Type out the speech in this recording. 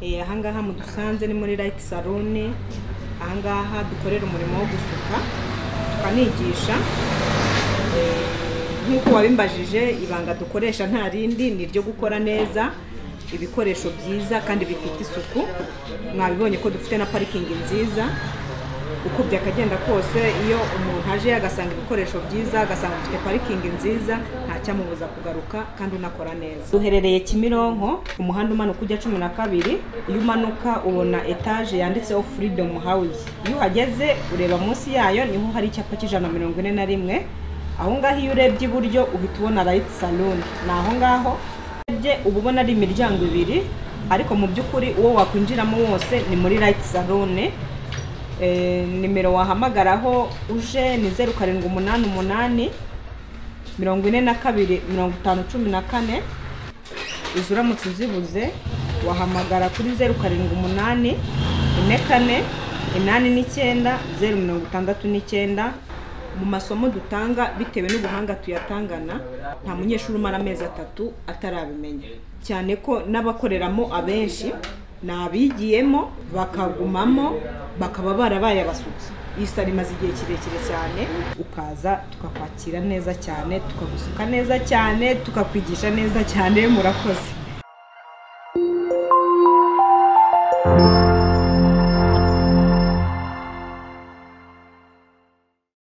Ahangaha mudusanze ni muri Light Salon. Ahangaha dukorera umurimo wo gusuka tukanigisha. Nk'uko wabimbajije, ibanga dukoresha nta rindi, ni iryo gukora neza, ibikoresho byiza kandi bifite isuku. Mwabibonye ko dufite na parikingi nziza. Uko byakagenda kose, iyo umuntu aje agasanga ibikoresho byiza, agasanga ufite parikingi nziza, ntacyamubuza kugaruka kandi unakora neza. Duherereye Kimironko, umuhanda umanuka ujya 12. Iyo umanuka ubona etaje yanditseho Freedom House. Iyo uhageze ureba munsi yayo, niho hari icyapa cy'141. Aho ngaho iyo urebye iburyo uhita ubona Light Salon. Ni aho ngaho urebye uba ubona ari imiryango ibiri, ariko mu by'ukuri uwo wakwinjiramo wose ni muri Light Salon. Nimero wahamagaraho uje ni 0788 42 50 14. Izo uramutse uzibuze wahamagara kuri 078 44 89 069. Mu masomo dutanga, bitewe n'ubuhanga tuyatangana, nta munyeshuri umara amezi 3 atarabimenya, cyane ko n'abakoreramo abenshi ni abigiyemo bakagumamo, bakaba barabaye abasutsi. Iyi salo imaze igihe kirekire cyane. Ukaza tukakwakira neza cyane, tukagusuka neza cyane, tukakwigisha neza cyane. Murakoze.